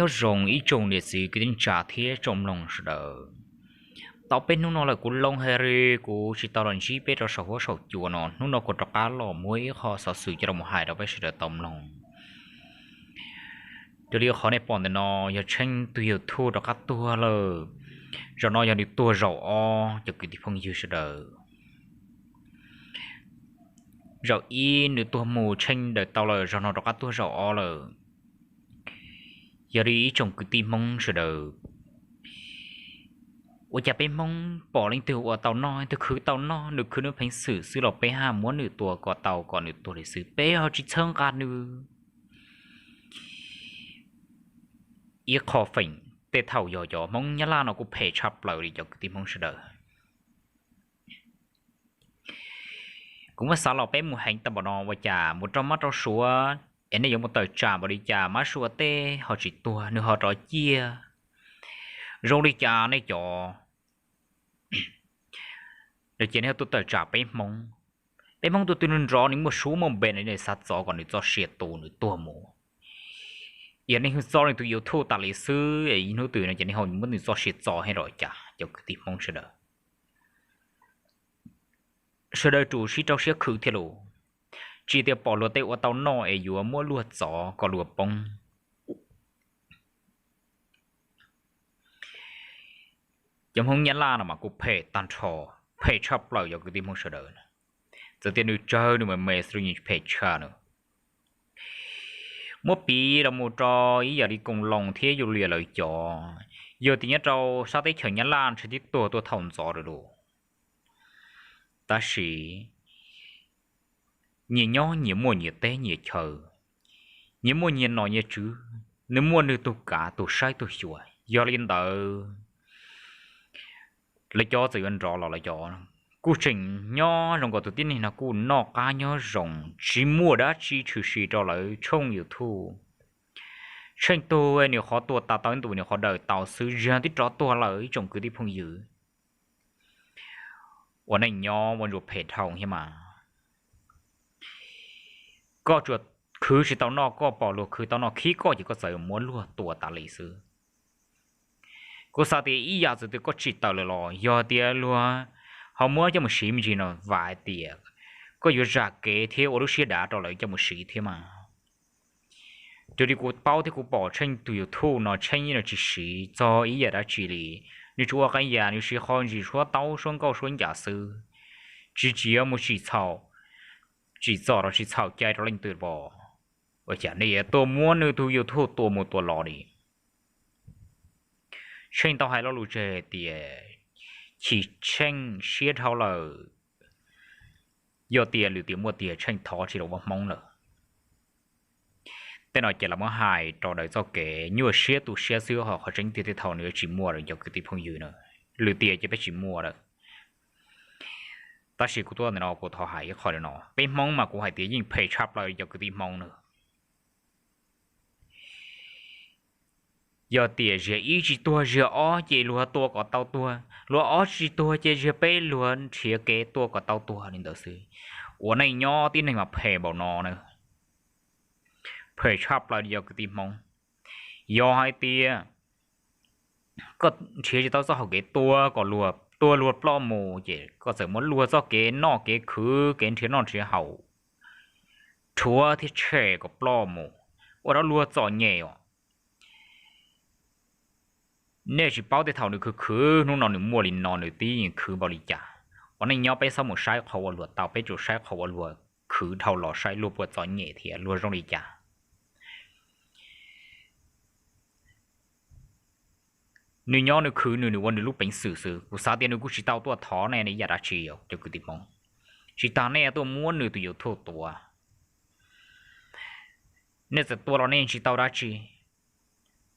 Nyob zoo ib tsoom niam txiv kwv tij neej tsa thiab tsoom mloog sawv daws. Tau peb hnub no lawm kuv loo hais li kuv tsis tau los ntsib peb rau saum huab saum cua no, hnub no kuv rov qab los muab ib qho xov xwm coj los hais rau peb sawv daws tau mloog. Raws li qhov nej pom ntawm no yog Tsheej tus YouTube rov qab tuag lawm. Zaum no yog nws tuag zaum ob cov kwv tij phooj ywg sawv daws. Zaum ib nws tuag mus Tsheej daws tau lawm, zaum no rov qab tuag zaum ob lawm. Yog li ib tsoom kwv tij Hmoob sawv daws, ua cas peb Hmoob pom leej twg ua tau noj, leej twg khwv tau noj, nws khwv nws peev xwm xwb los peb haj muab nws tua kom tau kom nws tuag li xwb, peb ho tsis txhawb nqa nws. Ib qho feem tej thaum yog cov Hmoob Nyab Laj no kuj phem tshaj plaws li cov kwv tij Hmoob sawv daws. Kuv muab xav los peb mus heev tau npaum no ua cas mus rau mab rau suav es nej yuav mus tawm tsam npaum li cas, mab suav tej ho tsis tuag nws ho rov ciaj. Zoo li cas nej cov no ces nej tuaj tawm tsam peb Hmoob. Peb Hmoob tus twg nrov nws muaj suab muaj npe no nej xav txov kom nws txoj sia tu nws tuag mus. Yog nej hu txo nws tus YouTube tas li xwb, ib hnub twg no ces nej ho muab nws txoj sia txo thiab los cas cov kwv tij Hmoob sawv daws. Sawv daws tsum sib rau siab khwv thiab lauj. Tsis tias pom luag tej ua tau noj es yuav muab luag txov kom luag poob. Cov Hmoob Nyab Laj no mas kuj phem tag nrho, phem tshaj plaws cov kwv tij Hmoob sawv daws. Txawm tias nws tsawg nws me me xwb los nws phem tshaj no. Muab piv los mus rau ib yam li Koos Loos thiab Yus Lias lawv cov, yog tias nyob rau sab teb chaws Nyab Laj ntshe twb tuag tuaj thaum ntxov lawm lauj. Tab sis nyias nyob nyias muaj nyias teb nyias chaw, nyias muaj nyias nom nyias tswv, nws muaj nws tus kav tus saib tus xyuas. Yog li ntawd, lawv cov txawm yuav nrov los lawv cov kuj tseem nyob zoo nkaus tus tib neeg no kuj noj qab nyob zoo tsis muaj dab tsi tshwm sim rau lawv tshooj YouTube. Tsheej tug nws qhov tua tas tau ib ntus nws qhov daws tau xwb, Zag twb rov tuag lawm ib tsoom kwv tij phooj ywg. Ua neej nyob ua ntsuas phem dhau thiab mas. Koj tsuas khwv tsis tau noj, koj pom luag khwv tau noj khib koj ces koj txawm muab luag tua tas li xwb. Kuv xav tias ib yam txawm tias koj tsim tawm lawm los yog tias luag ho muab coj mus siv me ntsis no vam hais tias koj yuav zam kev thiab ua lub siab dav rau lawv coj mus siv thiab mas. Raws li kuv paub thiab kuv pom Tsheej tus YouTube no Tsheej yeej tsis siv txog ib yam dab tsi li. Nws tsuas ua qee yam, nws siv qhov ntsis suab taub suab nkauj suab ncas xwb, tsis tsim yuav mus tsim txom, tsis txom rau tsis txhaum cai rau leej twg pom. Ua cas nej yuav tuaj muab nws tus YouTube tua mus tua los li? Tsheej tau hais lo lus tseg hais tias chim Tsheej siab dhau lawm. Yog tias lwm tiam muaj tiag Tsheej thov tsis los ua Hmoob lawm. Tej no ces los muab hais rau daws txoj kev nyuaj siab tu siab xwb, ho qhov tseeb tiag tej thaum nws yuav tsis muaj lawm cov kwv tij phooj ywg na. Lwm tiam ces peb tsis muaj lawm. Tab sis kuv tuaj ntawm no kuv thov hais ib qho no, peb Hmoob mas kuv hais tias yeej phem tshaj plaws cov kwv tij Hmoob na. Yog tias Zag ib tsis tuag Zag ob ces luag tua kom tau tuag, luag ob tsis tuag ces Zag peb luag nrhiav kev tua kom tau tuag li ntawd xwb. Ua neej nyob tib neeg mas phem npaum no na. Phem tshaj plaws li cov kwv tij Hmoob. Yog hais tias koj nrhiav tsis tau txoj hau kev tua kom luag, tua luag ploj mus ces koj txawm muab luag txoj kev noj kev khwv kev nrhiav noj nrhiav haus rhuav thiab tshem kom ploj mus, ua rau luag txom nyem os. Nej tsis paub tej thaum nws khwv khwv hnub no nws muaj li no nws twb yeej khwv npaum li cas. Ua neej nyob peb txhob mus saib qhov uas luag tau, peb tsuas saib qhov uas luag khwv dhau los saib luag puas txom nyem thiab luag zoo li cas. Nws nyob nws khwv nws, nws ua nws lub peev xwm xwb. Kuv xav tias nws kuj tsis tau tuaj thov nej ib yam dab tsi os cov kwv tij Hmoob. Tsis tas nej tuaj muab nws tus YouTube tua. Nej txawm tua los nej tsis tau dab tsi,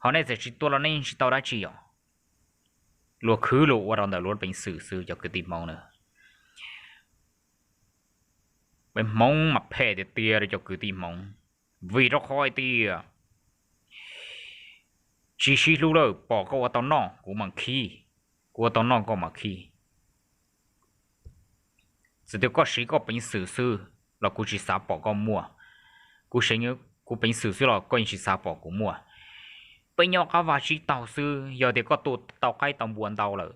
ho nej txawm tsis tua los nej tsis tau dab tsi os. Luag khwv luag ua rau ntawm luag lub peev xwm xwb cov kwv tij Hmoob na. Peb Hmoob mas phem tiag tiag rau cov kwv tij Hmoob, vim rau qhov hais tias tsis sib hlub lawm, pom koj ua tau noj kuv mam khib, kuv ua tau noj koj mam khib. Txawm tias koj siv koj peev xwm xwb los kuv tsis xav pom koj muaj, kuv siv kuv peev xwm xwb los koj yeej tsis xav pom kuv muaj. Peb nyob qab vaj tsib taug xwb, yog tias koj tua tau qaib tau npua ntau lawm,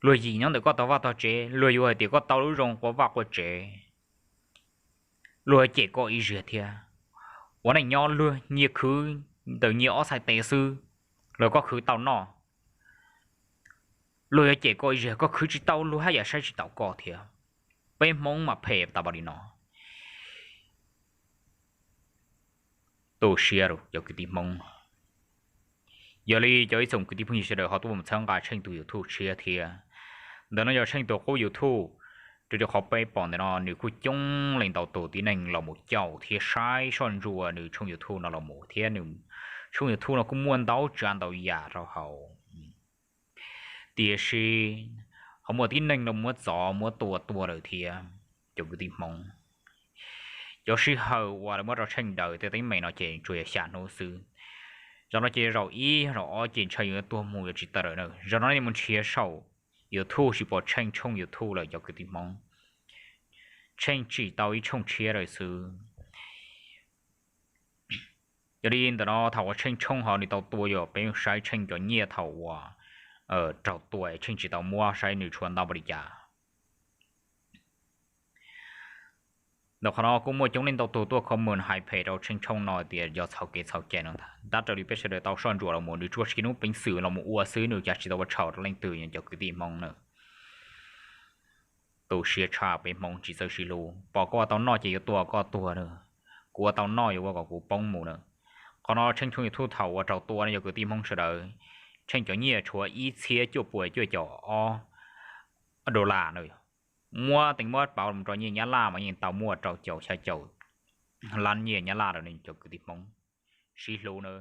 luag yim nyob ntawm koj tog vaj tog tsev, luag yuav hais tias koj tau lub zoo qua vaj qua tsev, luag yuav cem koj ib zaug thiab. Ua neej nyob luag nyias khwv ntawm nyias ob txhais tes xwb, los koj khwv tau noj, luag yuav cem koj ib zaug, koj khwv tsis tau luag haj yam saib tsis taus koj thiab. Peb Hmoob mas phem tas npaum li no. Tu siab rau cov kwv tij Hmoob. Yog li cov ib tsoom kwv tij phooj ywg sawv daws ho tuaj mus txhawb nqa Tsheej tus YouTube tshiab thiab. Ntawm no yog Tsheej tus qub YouTube, rau qhov peb pom ntawm no nws kuj coob leej ntau tus tib neeg los mus caum thiab saib soj ntsuam nws tshooj YouTube no los mus thiab. Nws tshooj YouTube no kuj muaj ntau tsav ntau yam rau hauv. Tiam sis ho muaj tib neeg los muab txov muab tua tuag lawm thiab cov kwv tij Hmoob. Cov sij hawm uas lawv muab rau Tsheej daws tej teeb meem no ces tsuas yog xya hnub xwb. Zaum no ces zaum ib zaum ob ces ntshai yuav tuag mus yuav tsis tawm lawm na. Zaum no nej mus nrhiav saum YouTube tsis pom Tsheej tshooj YouTube lawm cov kwv tij Hmoob. Tsheej tsim tau ib tshooj tshiab lawm xwb. Yog li ntawm no thaum uas Tsheej tshooj ho nws tau tua yog peb saib Tsheej cov nyiaj thaum uas raug tua, Tsheej tsis tau muab saib nws tshuav ntau npaum li cas. Ntawm qhov no kuj muaj coob leej ntau tus tuaj comment hais phem rau Tsheej tshooj no tias yog txhaum kev txhaum cai no ntag. Tab raws li peb sawv daws tau soj ntsuam los mus nws tsuas tsis hnub peev xwm los mus ua xwb, nws cas tsis tau ua tshau rau leej twg yog cov kwv tij Hmoob na. Tu siab tshaj peb Hmoob tsis txawj sib hlub, pom koj ua tau noj ces yuav tua koj tuag na, kuv ua tau noj yuav ua kom kuv poob mus na. Qhov no Tsheej tshooj YouTube thaum uas raug tua no yog kwv tij Hmoob sawv daws, Tsheej cov nyiaj tshuav ib txhiab cuaj puas cuaj caum ob dollar na. Muab teev muab pauv los rau nyiaj Nyab Laj mas yeej tau muaj rau caum xya caum lab nyiaj Nyab Laj lawm ne cov kwv tij Hmoob. Sib hlub na.